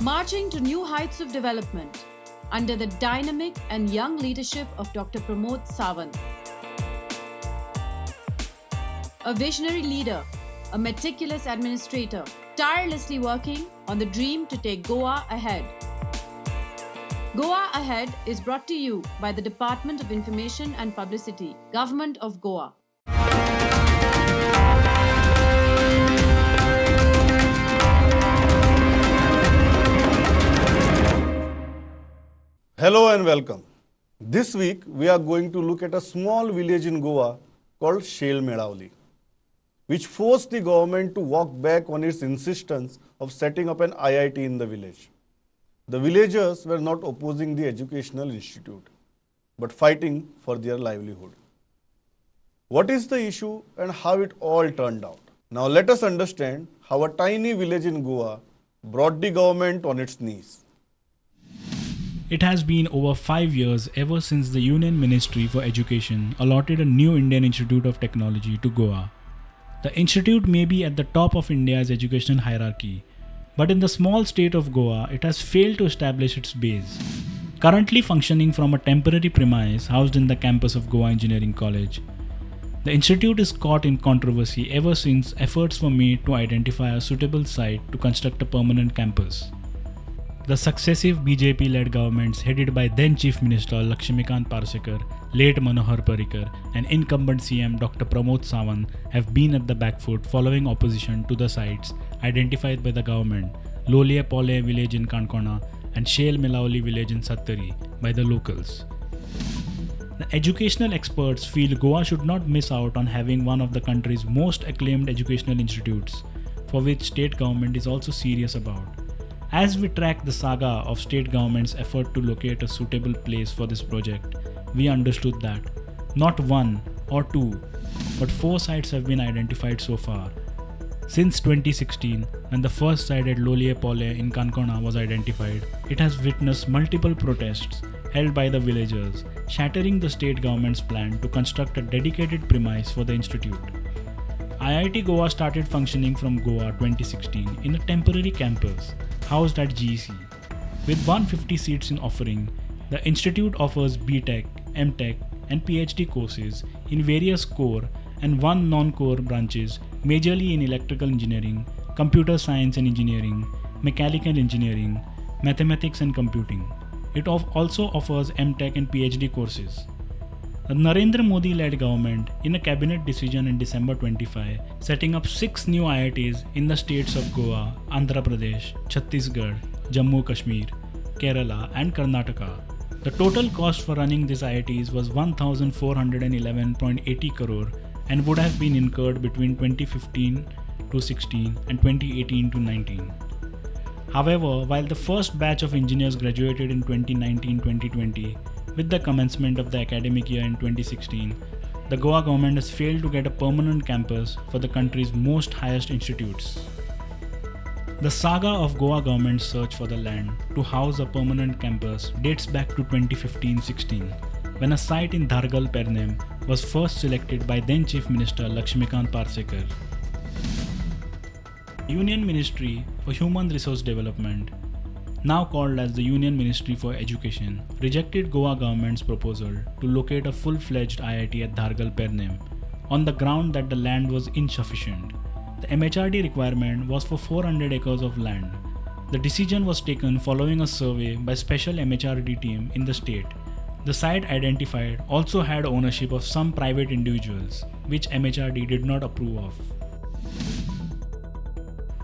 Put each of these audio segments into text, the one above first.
Marching to new heights of development under the dynamic and young leadership of Dr. Pramod Sawant. A visionary leader, a meticulous administrator, tirelessly working on the dream to take Goa ahead. Goa Ahead is brought to you by the Department of Information and Publicity, Government of Goa. Hello and welcome. This week we are going to look at a small village in Goa called Shel Melauli, which forced the government to walk back on its insistence of setting up an IIT in the village. The villagers were not opposing the educational institute, but fighting for their livelihood. What is the issue and how it all turned out? Now let us understand how a tiny village in Goa brought the government on its knees. It has been over 5 years ever since the Union Ministry for Education allotted a new Indian Institute of Technology to Goa. The institute may be at the top of India's educational hierarchy, but in the small state of Goa, it has failed to establish its base. Currently functioning from a temporary premise housed in the campus of Goa Engineering College, the institute is caught in controversy ever since efforts were made to identify a suitable site to construct a permanent campus. The successive BJP-led governments headed by then Chief Minister Lakshmikant Parsekar, late Manohar Parrikar and incumbent CM Dr. Pramod Sawant have been at the back foot following opposition to the sites identified by the government, Loliem Palem village in Kankona and Shel Melauli village in Sattari, by the locals. The educational experts feel Goa should not miss out on having one of the country's most acclaimed educational institutes, for which state government is also serious about. As we track the saga of state government's effort to locate a suitable place for this project, we understood that not one or two, but 4 sites have been identified so far. Since 2016, when the first site at Loliem Palem in Kankona was identified, it has witnessed multiple protests held by the villagers, shattering the state government's plan to construct a dedicated premise for the institute. IIT Goa started functioning from Goa 2016 in a temporary campus housed at GEC. With 150 seats in offering, the institute offers BTech, MTech and PhD courses in various core and one non-core branches, majorly in electrical engineering, computer science and engineering, mechanical engineering, mathematics and computing. It also offers MTech and PhD courses. The Narendra Modi-led government, in a cabinet decision in December 25, setting up 6 new IITs in the states of Goa, Andhra Pradesh, Chhattisgarh, Jammu Kashmir, Kerala and Karnataka. The total cost for running these IITs was 1,411.80 crore and would have been incurred between 2015 to 16 and 2018 to 19. However, while the first batch of engineers graduated in 2019-2020, with the commencement of the academic year in 2016, the Goa government has failed to get a permanent campus for the country's most highest institutes. The saga of Goa government's search for the land to house a permanent campus dates back to 2015-16, when a site in Dhargal Pernem was first selected by then Chief Minister Lakshmikant Parsekar. Union Ministry for Human Resource Development, now called as the Union Ministry for Education, rejected Goa government's proposal to locate a full-fledged IIT at Dhargal Pernem on the ground that the land was insufficient. The MHRD requirement was for 400 acres of land. The decision was taken following a survey by special MHRD team in the state. The site identified also had ownership of some private individuals, which MHRD did not approve of.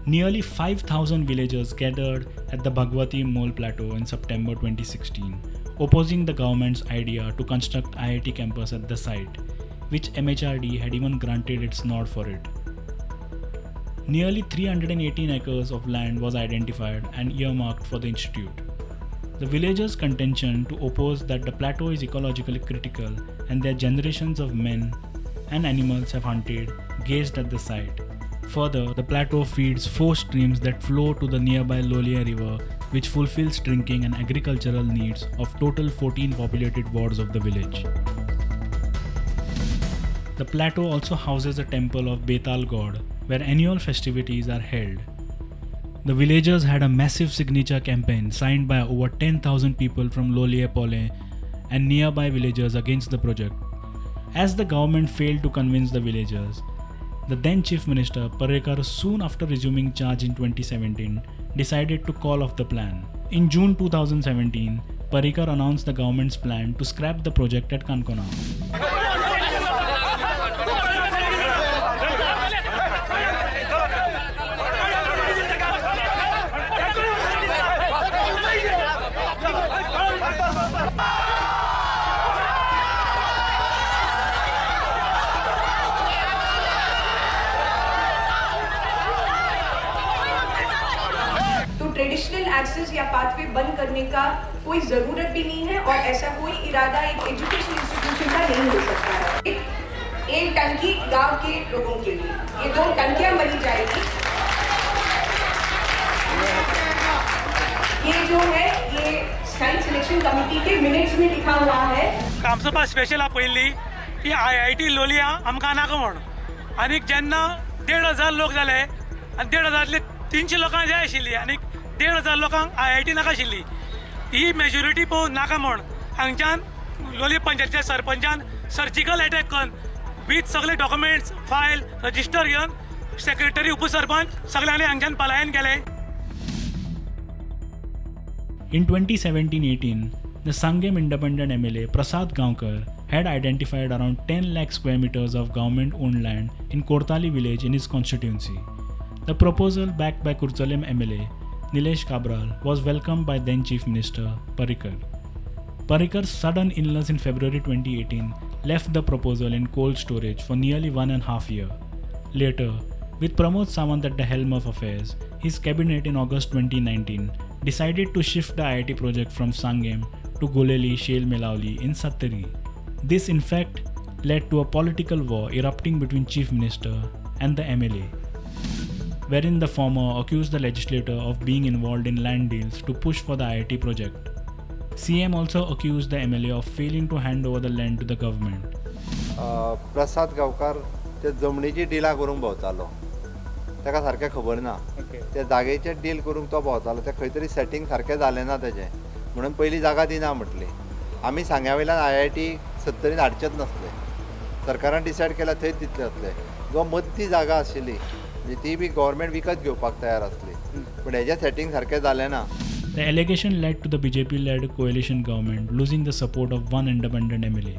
Nearly 5,000 villagers gathered at the Bhagwati Mole Plateau in September 2016, opposing the government's idea to construct IIT campus at the site, which MHRD had even granted its nod for it. Nearly 318 acres of land was identified and earmarked for the institute. The villagers' contention to oppose that the plateau is ecologically critical and their generations of men and animals have hunted, gazed at the site. Further, the plateau feeds 4 streams that flow to the nearby Loliem River, which fulfills drinking and agricultural needs of total 14 populated wards of the village. The plateau also houses a temple of Betal God, where annual festivities are held. the villagers had a massive signature campaign signed by over 10,000 people from Loliem Palem and nearby villagers against the project. As the government failed to convince the villagers, the then Chief Minister Parrikar, soon after resuming charge in 2017, decided to call off the plan. In June 2017, Parrikar announced the government's plan to scrap the project at Kankona. Traditional access या pathway बंद करने का कोई ज़रूरत भी नहीं है और ऐसा कोई इरादा एक एजुकेशन इंस्टीट्यूशन का नहीं हो सकता है। एक टंकी गांव के लोगों के लिए, ये 2 टंकियां बनी जाएगी। ये जो है ये site selection committee K minutes में लिखा हुआ है। ग्रामसभा स्पेशल आपयिल्ली की IIT लोलिया आमकां नाका म्हूण, आनी जेन्ना 1,500 लोक जाले आनी 1,500तले 300 लोकांक जाय आशिल्ली आनी 1,500 लोकांक IIT नाका आशिल्ली, ही मेजॉरिटी पळोवन नाका म्हूण हांगच्यान लोलये पंचायतीच्या सरपंचान सर्जिकल एटॅक करून वीथ सगळे डॉक्युमेंट्स फायल रजिस्टर घेवन सेक्रेटरी उपसरपंच सगळ्यांनी हांगच्यान पलायन केलें. In 2017-18, the Sanguem Independent MLA Prasad Gaonkar had identified around 10 lakh square meters of government-owned land in Kortali village in his constituency. The proposal, backed by Curchorem MLA Nilesh Cabral, was welcomed by then Chief Minister Parrikar. Parrikar's sudden illness in February 2018 left the proposal in cold storage for nearly 1.5 years. Later, with Pramod Sawant at the helm of affairs, his cabinet in August 2019 decided to shift the IIT project from Sanguem to Guleli Shel Melauli in Sattari. This in fact led to a political war erupting between Chief Minister and the MLA, wherein the former accused the legislator of being involved in land deals to push for the IIT project. CM also accused the MLA of failing to hand over the land to the government. Prasad Gaonkar ते जमनीची डिलां करूंक भोंवतालो, ताका सारकें खबर ना, त्या जागेचेर deal करूंक तो भोंवतालो, तें खंय तरी सेटींग सारकें जालें ना तेजें, म्हणून पयलीं जागा दिना म्हटली. आमी सांग्या वयल्यान IIT सत्तरीन हाडचेच नासले, सरकारान डिसायड केल्या थंयच दितले आसले. जो मदली जागा आशिल्ली म्हणजे ती बी गव्हर्मेंट विकत घेवपाक तयार आसली, पूण हेजें सेटींग सारकें जालें ना. The allegation led to the BJP-led coalition government losing the support of one independent MLA.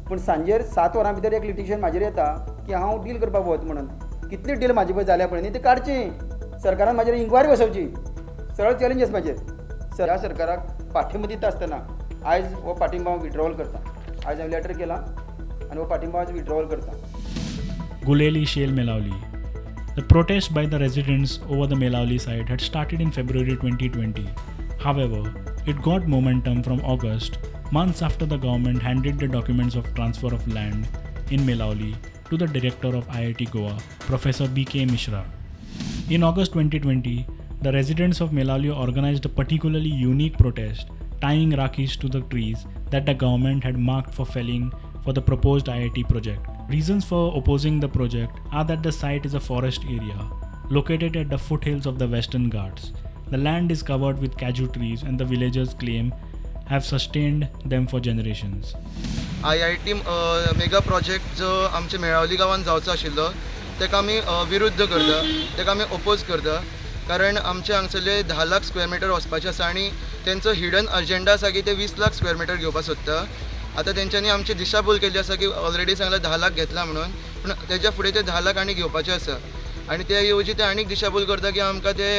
पूण सांजेर 7 वरां भितर एक लिटिगेशन म्हाजेर येता की हांव डील करपाक वत म्हणून, कितली डील म्हाजे पळय जाल्या पळय न्ही ती काडची, सरकारान म्हाजेर इन्क्वायरी बसोवची, सरळ चॅलेंज आसा म्हाजेर. ह्या सरकाराक पाठिंबो दिता आसतना आयज हो पाठिंबो हांव विड्रॉवल करता. आयज हांवें लेटर केलां आनी हो पाठिंबो आयज विड्रॉवल करता. Guleli Shel Melauli. The protest by the residents over the Melauli site had started in February 2020. However, it got momentum from August, months after the government handed the documents of transfer of land in Melauli to the director of IIT Goa, Professor B.K. Mishra. In August 2020, the residents of Melauli organized a particularly unique protest, tying rakhis to the trees that the government had marked for felling for the proposed IIT project. Reasons for opposing the project are that the site is a forest area located at the foothills of the Western Ghats. The land is covered with cashew trees and the villagers claim have sustained them for generations. IIT mega project जो आमचे मेळावली गांवान जावचो आशिल्लो ताका आमी विरुद्ध करता, ताका आमी ओपोज करता, कारण आमचे हांगसरले 10 लाख स्क्वेअर मिटर वचपाचें आसा आनी तेंचो हिडन अजेंडा आसा की ते 20 लाख स्क्वेअर मिटर घेवपाक सोदता. आतां तेंच्यांनी आमची दिशाभूल केल्ली आसा की ऑलरेडी सांगला 10 लाख घेतला म्हणून, पूण तेज्या फुडें ते 10 लाख आनी घेवपाचे आसा आनी ते येवजी ते आनीक दिशाभूल करता की आमकां ते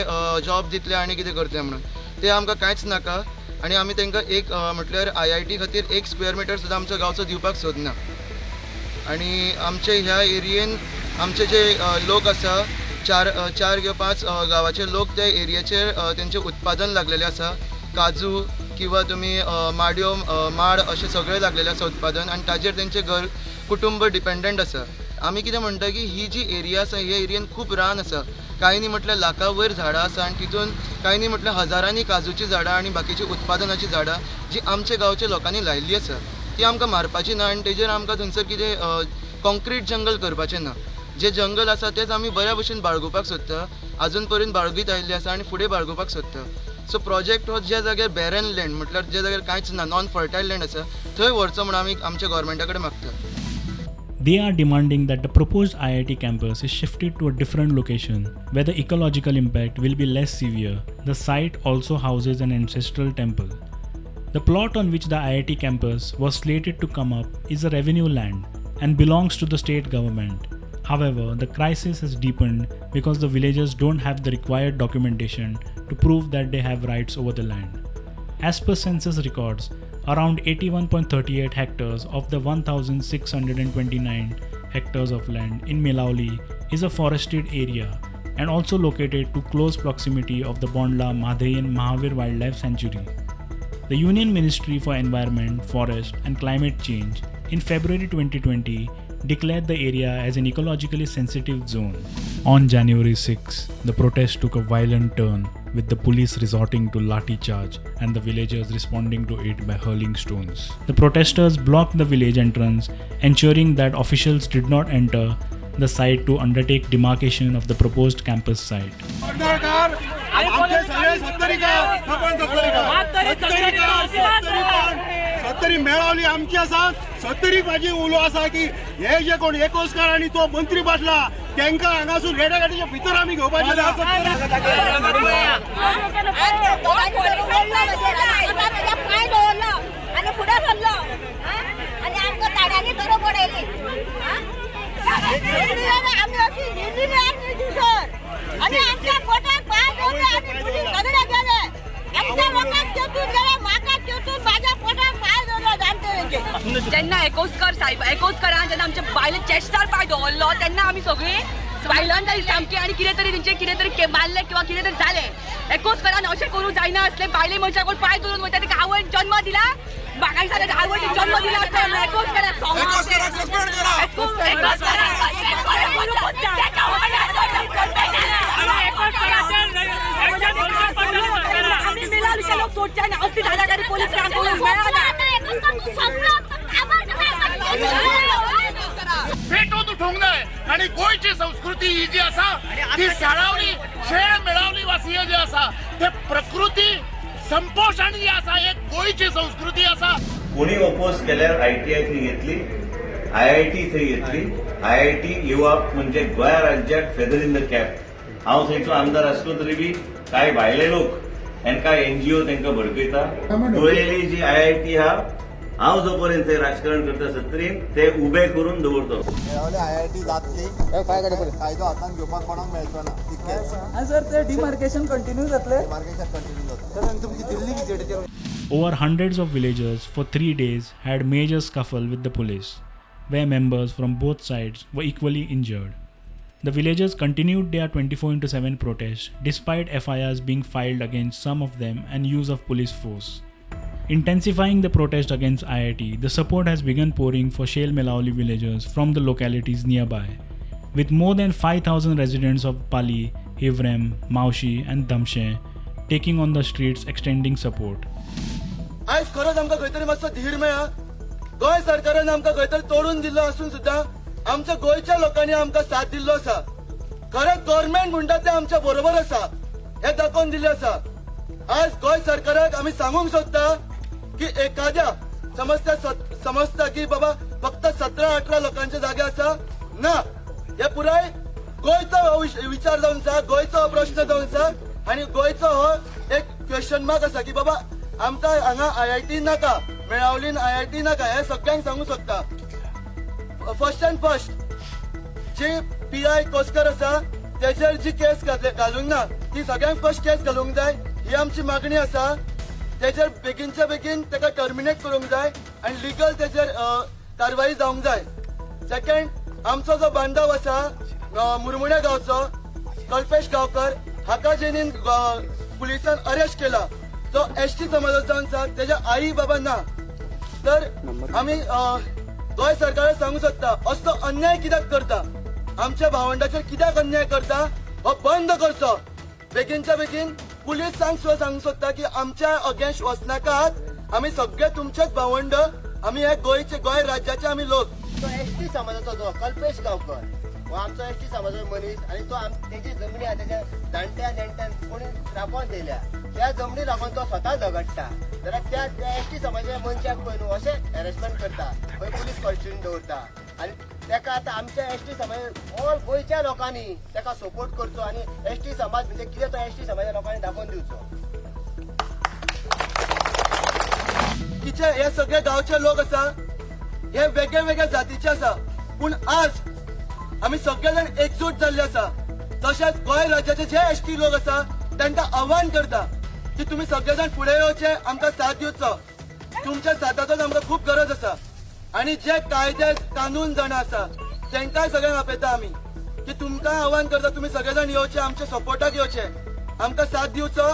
जॉब दितले आनी कितें करतले म्हणून. ते आमकां कांयच नाका आनी आमी तांकां एक म्हटल्यार IIT खातीर 1 स्क्वेअर मिटर सुद्दां आमचो गांवचो दिवपाक सोदना. आनी आमचे ह्या एरियेन आमचे जे लोक आसा 4 किंवा 5 गांवाचे लोक त्या एरियाचेर तेंचें उत्पादन लागलेलें आसा, काजू किंवा तुमी माडयो माड अशें सगळें लागलेलें आसा उत्पादन, आनी ताजेर तेंचें घर कुटुंब डिपेंडंट आसा. आमी कितें म्हणटा की ही जी एरिया आसा ह्या एरियेन खूब रान आसा, कांय न्ही म्हटल्यार लाखा वयर झाडां आसा आनी तितून कांय न्ही म्हटल्यार हजारांनी काजूचीं झाडां आनी बाकीचीं उत्पादनाचीं झाडां जी आमच्या गांवच्या लोकांनी लायिल्ली आसा ती आमकां मारपाची ना आनी तेजेर आमकां थंयसर कितें कॉन्क्रीट जंगल करपाचें ना. जे जंगल आसा तेच आमी बऱ्या भशेन बाळगुपाक सोदता, आजून पर्यंत बाळगीत आयिल्ले आसा आनी फुडें बाळगुपाक सोदता. सो प्रोजेक्ट हो ज्या जाग्यार बॅरन लँड म्हटल्यार ज्या जाग्यार कांयच ना, नॉन फर्टायल लँड आसा थंय व्हरचो म्हणून आमी आमच्या गव्हर्मेंटा कडेन मागता. They are demanding that the proposed IIT campus is shifted to a different location where the ecological impact will be less severe. The site also houses an ancestral temple. The plot on which the IIT campus was slated to come up is a revenue land and belongs to the state government. However, the crisis has deepened because the villagers don't have the required documentation to prove that they have rights over the land. As per census records, around 81.38 hectares of the 1,629 hectares of land in Melauli is a forested area and also located to close proximity of the Bondla Mhadei Mahavir Wildlife Sanctuary. The Union Ministry for Environment, Forest and Climate Change in February 2020 declared the area as an ecologically sensitive zone. On January 6, the protest took a violent turn with the police resorting to lathi charge and the villagers responding to it by hurling stones. The protesters blocked the village entrance, ensuring that officials did not enter the site to undertake demarcation of the proposed campus site. Sattari Melauli आमची आसा, सत्तरी म्हाजी उलो आसा की हे जे कोण एकोसकार आनी तो मंत्री बसला तांकां हांगासून रेड्या भितर आमी घेवपाचे. पांय दवरलो आनी फुडें सरलो आनी आमकां ताड्यांनी बरो पडयली. आमी अशी न्हिदली दिसर आनी आमच्या पोटाक पांय दवरले आनी पुलीस सगळे गेले. आमच्या लोकांक चेपून गेले, म्हाका चेपून म्हाज्या पोटाक पांय दवरलो जाणटे. जेन्ना एकोसकर साहेब एकोसकरान जेन्ना आमच्या बायले चेस्टार पांय दवरलो तेन्ना आमी सगळीं बायलां जाली सामकी आनी कितें तरी तेंचें कितें तरी मारलें किंवा कितें तरी जालें. एकोसकरान अशें करूंक जायना आसलें. बायले मनशाक कोण पांय दवरून वयता तेका आवयन जन्म दिला, म्हाका दिसता आवयन जन्म दिला आसता एकोसकराक. आमी मेलावलीचे लोक सोडचे ना, असली दादागिरी पोलीस मेळना. पेटून उठूंक जाय आनी गोंयची संस्कृती ही जी आसा ती साळावली शेळ मेळावली वासीय जे आसा ते प्रकृती संपोषण जी आसा एक गोंयची संस्कृती आसा. कोणी ओपोज केल्यार आयटीआय थंय घेतली, आयआयटी थंय घेतली. आयआयटी येवप म्हणजे गोंया राज्याक फेदर इन the cap. हांव थंयचो आमदार आसलो तरी बी कांय भायले लोक आनी कांय एनजीओ तांकां भडकयता. तुळेली जी आयआयटी आहा हांव जो पर्यंत राजकारण करता सत्तरीन ते उबे करून दवरतो. मेळावले आयआयटी जातली, कायदो हातान घेवपाक कोणाक मेळचो ना. आनी सर ते डिमार्केशन कंटिन्यू जातले, डिमार्केशन कंटिन्यू जातलें. तुमची दिल्ली विजिटेचेर Over hundreds of villagers for 3 days had major scuffle with the police, where members from both sides were equally injured. The villagers continued their 24/7 protest despite FIRs being filed against some of them and use of police force. Intensifying the protest against IIT, the support has begun pouring for Shel Melauli villagers from the localities nearby, with more than 5,000 residents of Pali, Hivrem, Maushi and Damshe taking on the streets extending support. आयज खरोच आमकां खंय तरी मातसो धीर मेळ्ळा. गोंय सरकारान आमकां खंय तरी तोडून दिल्लो आसून सुद्दां आमच्या गोंयच्या लोकांनी आमकां साथ दिल्लो आसा. खरेंच गव्हर्मेंट म्हणटा तें आमच्या बरोबर आसा हें दाखोवन दिल्लें आसा. आज गोंय सरकाराक आमी सांगूंक सोदता की एखाद्या समजता की बाबा फक्त 17-18 लोकांचे जागे आसा ना, हे पुराय गोंयचो हो विचार जावन आसा, गोंयचो हो प्रश्न जावन आसा आनी गोंयचो हो एक क्वेश्चन मार्क आसा की बाबा आमकां हांगा आयआयटी नाका, मेळावलीन आयआयटी नाका हें सगळ्यांक सांगूंक सोदता. First and first G P I Koskar आसा तेजेर जी केस घालूंक ना ती सगळ्यांक फर्स्ट केस घालूंक जाय ही आमची मागणी आसा. तेजेर बेगीनच्या बेगीन ताका टर्मिनेट करूंक जाय आनी लिगल तेजेर कारवाई जावंक जाय. सेकंड, आमचो जो बांधव आसा मुरमुण्या गांवचो कल्पेश गांवकर हाका जेनीन पुलिसान अरेस्ट केला तो एस टी समाजाचो जावन आसा, तेज्या आई बाबा ना. तर आमी गोंय सरकाराक सांगूंक सोदता असलो अन्याय कित्याक करता, आमच्या भावंडाचेर कित्याक अन्याय करता हो बंद करचो बेगीनच्या बेगीन. पुलिसांक सुद्दां सांगूंक सोदता की आमच्या अगेन्स्ट वचनाकात, आमी सगळे तुमचेच भावंड, आमी हे गोंयचे गोंय राज्याचे आमी लोक. तो एस टी समाजाचो जो कल्पेश गांवकर हो आमचो एस टी समाजाचो मनीस आनी तो तेजी जमनी आहा तेज्या जाणट्या नेणट्यान कोणी राखोन दिल्या त्या जमनी लागून तो स्वता झगडटा जाल्यार त्या एस टी समाजाच्या मनशाक पळय न्हू अशें हॅरेसमेंट करता, खंय पुलीस कॉन्स्टिट्यूशन दवरता आनी तेका आतां आमच्या एस टी समाज ऑल गोंयच्या लोकांनी तेका सपोर्ट करचो आनी एस टी समाज म्हणजे कितें तो एस टी समाजा लोकांनी दाखोवन दिवचो. तिचे हे सगळे गांवचे लोक आसा, हे वेगळे वेगळे जातीचे आसा, पूण आज आमी सगळे जाण एकजूट जाल्ले आसा. तशेंच गोंय राज्याचे जे एस टी लोक आसा तांकां आव्हान करता की तुमी सगळे जाण फुडें येवचे, आमकां साथ दिवचो, तुमच्या साथाचोच आमकां खूब गरज आसा. आनी जे कायदे कानून जाणा आसा तांकांय सगळ्यांक आपयता आमी की तुमकां आव्हान करता, तुमी सगळे जाण येवचे, आमच्या सपोर्टाक येवचे, आमकां साथ दिवचो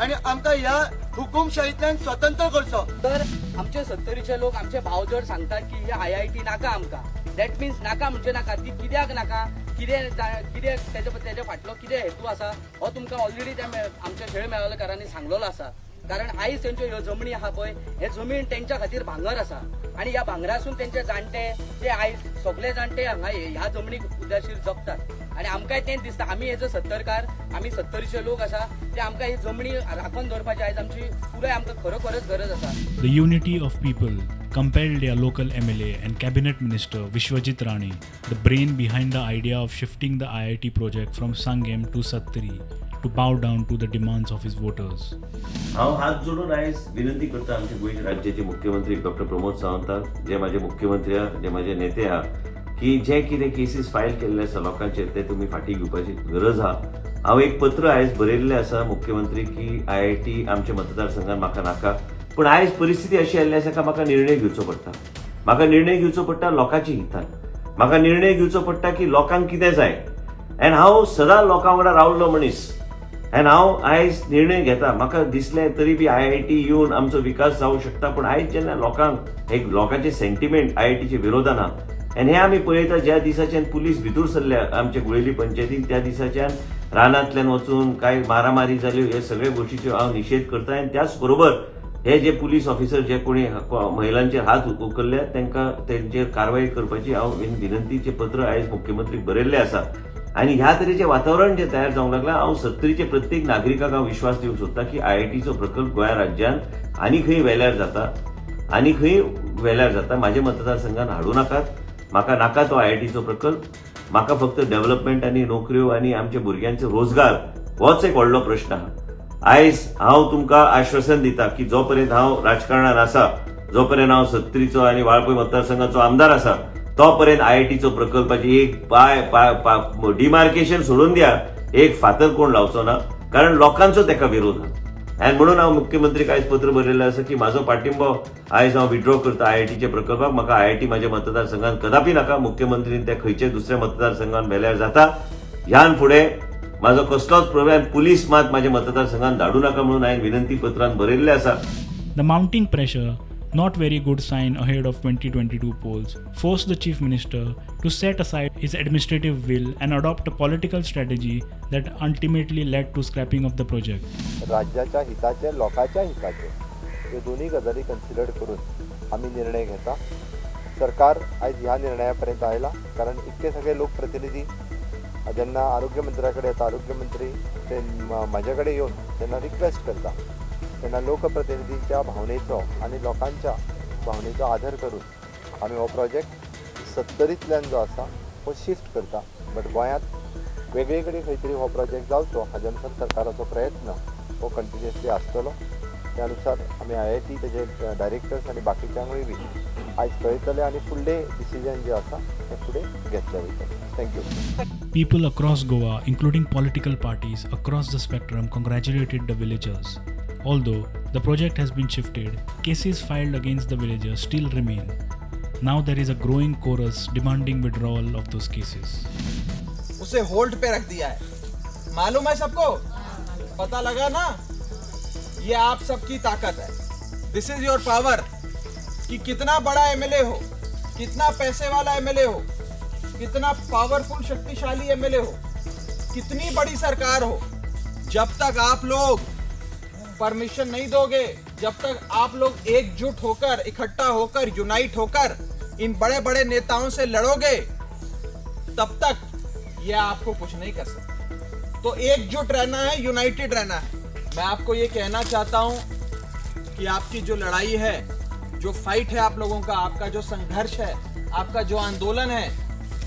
आनी आमकां ह्या हुकुमशाहींतल्यान स्वतंत्र करचो. तर आमचे सत्तरीचे लोक, आमचे भाव जर सांगतात की ही आय I T नाका आमकां, that means नाका म्हणजे नाका. ती कित्याक नाका, कितें कितें तेच्या फाटलो कितें हेतू आसा हो तुमकां ऑलरेडी त्या आमच्या शेळ मेळावलेकारांनी सांगलेलो आसा. कारण आयज तेंच्यो ह्यो जमनी आहा पळय, हे जमीन तेंच्या खातीर भांगर आसा आनी ह्या भांगरासून तेंचे जाणटे ते आयज सगळे जाणटे हांगा ह्या जमनीक उदाशीर जगतात. आनी आमकांय तेंच दिसता, आमी एज अ सत्तरकार, आमी सत्तरीचे लोक आसा, ते आमकां ही जमनी राखून दवरपाची आयज आमची पुराय आमकां खरोखरच गरज आसा. The unity of people compelled their local MLA and cabinet minister Vishwajit Rane, the brain behind the idea of shifting the IIT project from Sanguem to Sattari, to bow down to the demands of his voters. हांव हात जोडून आयज विनंती करता आमचे गोंय राज्याचे मुख्यमंत्री doctor Pramod सावंताक, जे म्हाजे मुख्यमंत्री आहा, जे म्हाजे नेते आहा, की जे कितें केसीस फायल केल्ले आसा लोकांचेर ते तुमी फाटीं घेवपाची गरज आहा. हांव एक पत्र आयज बरयल्लें आसा मुख्यमंत्री की आय I T आमच्या मतदारसंघात म्हाका नाका, पूण आयज परिस्थिती अशी आयिल्ली आसा काय म्हाका निर्णय घेवचो पडटा, म्हाका निर्णय घेवचो पडटा लोकांच्या हितान, म्हाका निर्णय घेवचो पडटा की लोकांक कितें जाय. एंड हांव सदां लोकां वांगडा रावल्लो मनीस एंड हांव आयज निर्णय घेता. म्हाका दिसलें तरी बी I I T येवन आमचो विकास जावंक शकता, पूण आयज जेन्ना लोकांक एक लोकांचे सेंटिमेंट I I टीचे विरोधान आहा आनी हें आमी पळयता, ज्या दिसाच्यान पुलीस भितर सरल्या आमच्या गुळेली पंचायतीन त्या दिसाच्यान रानांतल्यान वचून कांय मारामारी जाल्यो, हे सगळे गोश्टीचो हांव निशेध करता. आनी त्याच बरोबर हे जे पुलीस ऑफिसर जे कोणी महिलांचेर हात उखल्ले तांकां तेंचेर कारवाय करपाची हांव विनंतीचें पत्र आयज मुख्यमंत्रीक बरयल्लें आसा. आनी ह्या तरेचें वातावरण जें तयार जावंक लागलां, हांव सत्तरीचे प्रत्येक नागरिकाक हांव विश्वास दिवंक सोदता की I I टीचो प्रकल्प गोंया राज्यांत आनी खंय वेल्यार जाता, आनी खंय वेल्यार जाता, म्हाज्या मतदारसंघात हाडूं नाकात, म्हाका नाका तो I I टीचो प्रकल्प. म्हाका फक्त डेव्हलपमेंट आनी नोकऱ्यो आनी आमच्या भुरग्यांचो रोजगार होच एक व्हडलो प्रश्न आहा. आयज हांव तुमकां आश्वासन दिता की जो पर्यंत हांव राजकारणान आसा, जो पर्यंत हांव सत्तरीचो आनी वाळपय मतदारसंघाचो आमदार आसा, तो पर्यंत I I टीचो प्रकल्पाची एक पाय पाय डिमार्केशन सोडून द्या, एक फातर कोण लावचो ना, कारण लोकांचो तेका विरोध आहा. आनी म्हणून हांव मुख्यमंत्रीक आयज पत्र बरयल्लें आसा की म्हाजो पाठिंबो आयज हांव विड्रॉ करता I I टीच्या प्रकल्पाक. म्हाका I I T म्हाज्या मतदारसंघात कदापी नाका. मुख्यमंत्रीन ते खंयच्याय दुसऱ्या मतदारसंघात व्हेल्यार जाता. ह्यान फुडें म्हाजो कसलोच प्रॉब्लेम, पुलीस मात म्हाज्या मतदारसंघात धाडूं नाका म्हणून हांवें विनंती पत्रान बरयल्लें आसा. The mounting pressure, not very good sign ahead of 2022 polls, forced the Chief Minister to set aside his administrative will and adopt a political strategy that ultimately led to scrapping of the project. राज्याच्या हिताचे, लोकांच्या हिताचे ह्यो दोन्ही गजाली consider करून आमी निर्णय घेता. सरकार आयज ह्या निर्णया पर्यंत आयला, कारण इतके सगळे लोकप्रतिनिधी जेन्ना आरोग्य मंत्र्या कडेन येता, आरोग्य मंत्री ते म्हाजे कडेन येवन जेन्ना रिक्वेस्ट करता तेन्ना लोकप्रतिनिधींच्या भावनेचो आनी लोकांच्या भावनेचो आदर करून आमी हो प्रोजेक्ट सत्तरींतल्यान जो आसा हो शिफ्ट करता. बट गोंयांत वेगळे कडेन खंय तरी हो प्रोजेक्ट जावचो हाजे अनुसार सरकाराचो प्रयत्न हो कंटिन्युअसली आसतलो. त्या अनुसार आमी I I T तेजे डायरेक्टर्स आनी बाकीच्यांकूय बी आयज कळयतले आनी फुडले डिसिजन जे आसा ते फुडें घेतले वयतले. Thank you. People across Goa, including political parties across the spectrum, congratulated the villagers. Although the project has been shifted, cases filed against the villagers still remain. Now there is a growing chorus demanding withdrawal of those cases. उसे hold pay रख दिया है, मालूम है सबको, पता लगा ना? ये आप सबकी ताकत है, this is your power. कि कितना बड़ा एमएलए हो, कितना पैसे वाला एमएलए हो, कितना पावरफुल शक्तिशाली एमएलए हो, कितनी बड़ी सरकार हो, जब तक आप लोग परमिशन नहीं दोगे, जब तक आप लोग एकजुट होकर, इकट्ठा होकर, यूनाइट होकर इन बड़े बड़े नेताओं से लड़ोगे, तब तक ये आपको कुछ नहीं कर सकते। तो एकजुट रहना है, यूनाइटेड रहना है। मैं आपको ये कहना चाहता हूँ कि आपकी जो लड़ाई है, जो फाइट है आप लोगों का, आपका जो संघर्ष है, आपका जो आंदोलन है,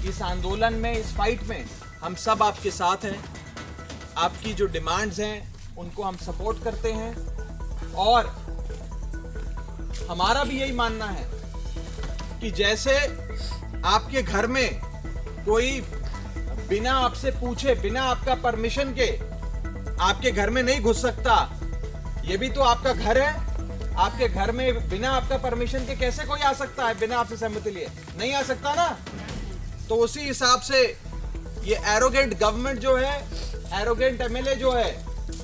इस आंदोलन में, इस फाइट में हम सब आपके साथ हैं। आपकी जो डिमांड्स हैं उनको हम सपोर्ट करते हैं और हमारा भी यही मानना है कि जैसे आपके घर में कोई बिना आपसे पूछे, बिना आपका परमिशन के आपके घर में नहीं घुस सकता, ये भी तो आपका घर है। आपके घर में बिना आपका परमिशन के कैसे कोई आ सकता है? बिना आपसे सहमति लिए नहीं आ सकता ना। तो उसी हिसाब से ये एरोगेंट गवर्नमेंट जो है, एरोगेंट एमएलए जो है,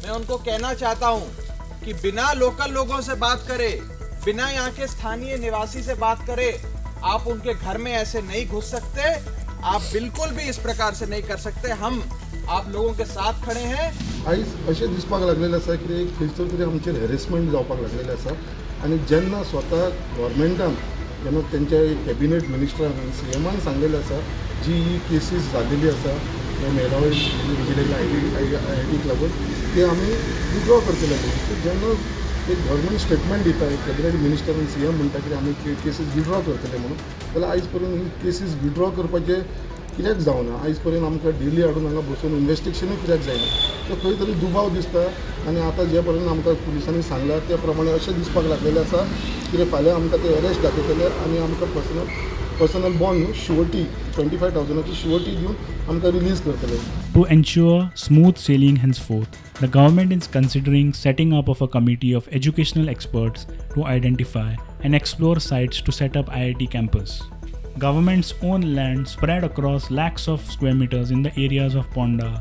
मैं उनको कहना चाहता हूं कि बिना लोकल लोगों से बात करे, बिना यहाँ के स्थानीय निवासी से बात करे, आप उनके घर में ऐसे नहीं घुस सकते। आप बिल्कुल भी इस प्रकार से नहीं कर सकते। हम आप लोगों के साथ खड़े हैं। आयज अशें दिसपाक लागलेलें आसा की एक थंयसर तरी आमचेर हॅरेसमेंट जावपाक लागलेलें आसा आनी जेन्ना स्वता गव्हर्मेंटान जेन्ना तेंच्या कॅबिनेट मिनिस्टरान आनी सी एमान सांगलेलें आसा जी ही केसीस जाल्लेली आसा मेळावली इंजिनियरींग I I टीक लागून ते आमी विड्रॉ करतले म्हणून. सो जेन्ना एक गव्हर्मेंट स्टेटमेंट दिता, एक कॅबिनेट मिनिस्टर आनी सी एम म्हणटा की आमी केसीस विड्रॉ करतले म्हणून, जाल्यार आयज पर्यंत ही केसीस विड्रॉ करपाचे कित्याक जावना? आयज पर्यंत आमकां डेली हाडून हांगा बसून इन्वेस्टिगेशनूय कित्याक जायना? सो खंय तरी दुबाव दिसता आनी आतां जे पर्यंत आमकां पुलिसांनी सांगलां त्या प्रमाणे अशें दिसपाक लागलेलें आसा कितें फाल्यां आमकां ते अरेस्ट दाखयतले आनी आमकां पर्सनल बॉन्ड न्हू शुअरिटी 25,000 शुअरिटी दिवन आमकां रिलीज करतले. To ensure smooth sailing henceforth, the government is considering setting up of a committee of educational experts to identify and explore sites to set up IIT campus. Government's own land spread across lakhs of square meters in the areas of Ponda,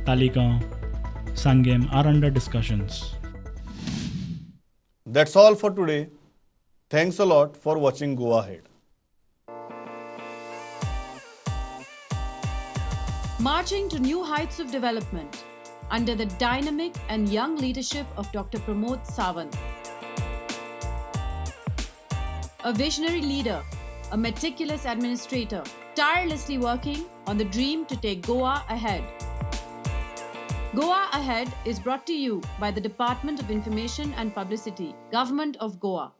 Taleigao, Sanguem are under discussions. That's all for today. Thanks a lot for watching Goa Ahead. Marching to new heights of development under the dynamic and young leadership of Dr. Pramod Sawant. A visionary leader, a meticulous administrator, tirelessly working on the dream to take Goa ahead. Goa Ahead is brought to you by the Department of Information and Publicity, Government of Goa.